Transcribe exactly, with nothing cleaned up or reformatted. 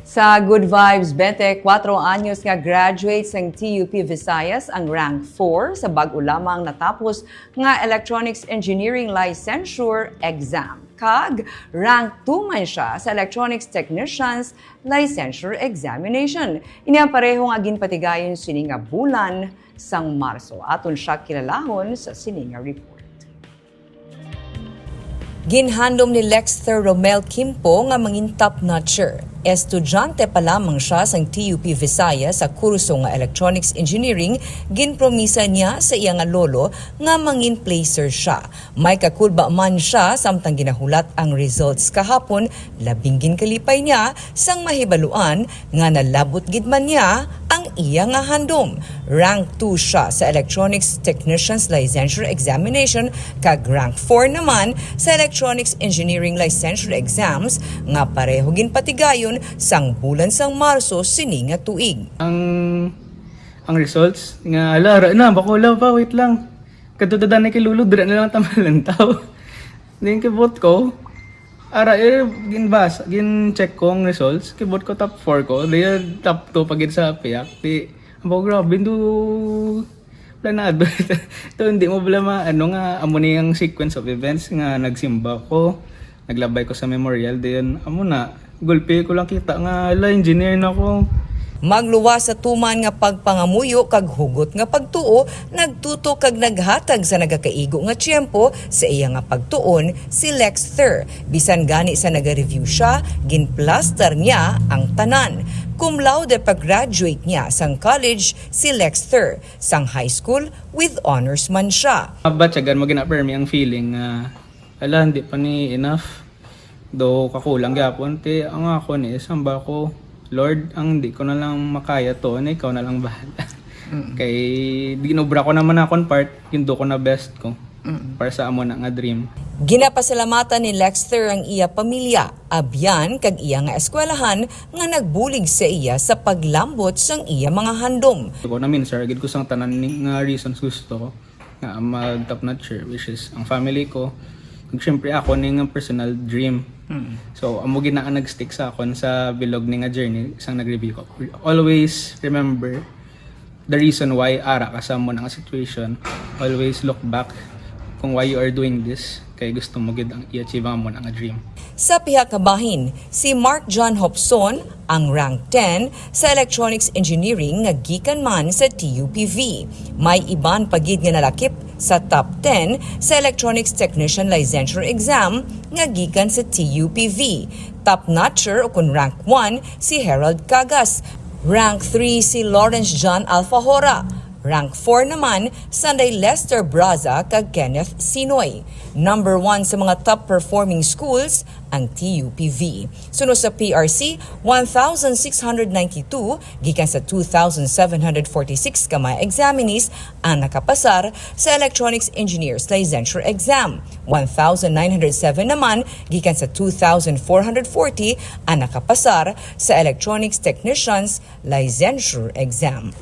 Sa Good Vibes, twenty-four anyos nga graduate sang T U P Visayas ang rank four sa bag-o lamang natapos nga Electronics Engineering Licensure Exam, kag rank two man siya sa Electronics Technicians Licensure Examination. Ini ang pareho nga ginpatigayon sini nga bulan sang Marso. Aton siya kilalahon sa sini nga report. Ginhandom ni Lexter Romel Kimpo nga mangin top notcher. Estudyante pa lamang siya sang T U P Visayas sa kurso nga Electronics Engineering, ginpromisa niya sa iya nga lolo nga mangin placer siya. May kakulba man siya samtang ginahulat ang results kahapon, labing ginkalipay niya sang mahibaluan nga nalabot gid man niya ang iya nga handom. Rank two siya sa Electronics Technicians Licensure Examination kag rank four naman sa Electronics Engineering Licensure Exams nga pareho ginpatigayon sang bulan sang Marso sini nga tuig. Ang ang results nga, ala, ara na, bakulaw pa, wait lang. Kadto ta danay kay Lolo, dira na lang ta malantaw. Then kibot ko, ara, eh, ginbas, gin-check ko ang results, kibot ko top four ko, then top two pa gid sa piyak. Di, abo, grabe, do, planado. To, hindi mo bala ma, ano nga, amo ni ang sequence of events nga nagsimba ko, naglabay ko sa memorial, then, amo na, gulpi ko lang kita nga, ala, engineer na ko. Magluwas sa tuman nga pagpangamuyo kag hugot nga pagtuo, nagtutok kag naghatag sa nagakaigo nga tiyempo sa iya nga pagtuon si Lexter. Bisan gani sa naga-review siya, ginplastar niya ang tanan. Cum laude pa-graduate niya sang college si Lexter, sang high school with honors man siya. Mabatyagan mo ginapermi ang feeling nga, ala, hindi pa ni enough. Do kakulang gyapon, ti ang ako ni samba ko, Lord, ang di ko na lang makaya to, ano, ikaw na lang bahala. Kay ginobra ko naman akon part, gindo ko na best ko para sa amo na nga dream. Ginapasalamatan ni Lexter ang iya pamilya, abyan kag iya nga eskwelahan nga nagbulig sa iya sa paglambot sang iya mga handom. Ko na minsar gid ko sang tanan ni nga reasons gusto ko nga mag top notcher, which is ang family ko, ug syempre ako ni nga personal dream. So amo gid na ang nag-stick sa akon sa bilog ni nga journey sang nag-review ko. Always remember the reason why ara ka sa mo nga situation. Always look back kung why you are doing this, kay gusto mo gid ang i-achieve ang mo nga dream. Sa pihak nga bahin, si Mark John Hopson ang rank ten sa Electronics Engineering nga gikan man sa T U P V. May iban pa gid nga nalakip sa top ten sa Electronics Technician Licensure Exam nga gikan sa T U P V. Top notcher o kun rank one si Harold Cagas. Rank three si Lawrence John Alfajora. Rank four naman, sanday Lester Braza kag Kenneth Sinoy. Number one sa mga top performing schools ang T U P V. Suno sa P R C, one thousand six hundred ninety-two gikan sa two thousand seven hundred forty-six ka mga examinees ang nakapasar sa Electronics Engineers Licensure Exam. One thousand nine hundred seven naman gikan sa two thousand four hundred forty ang nakapasar sa Electronics Technicians Licensure Exam.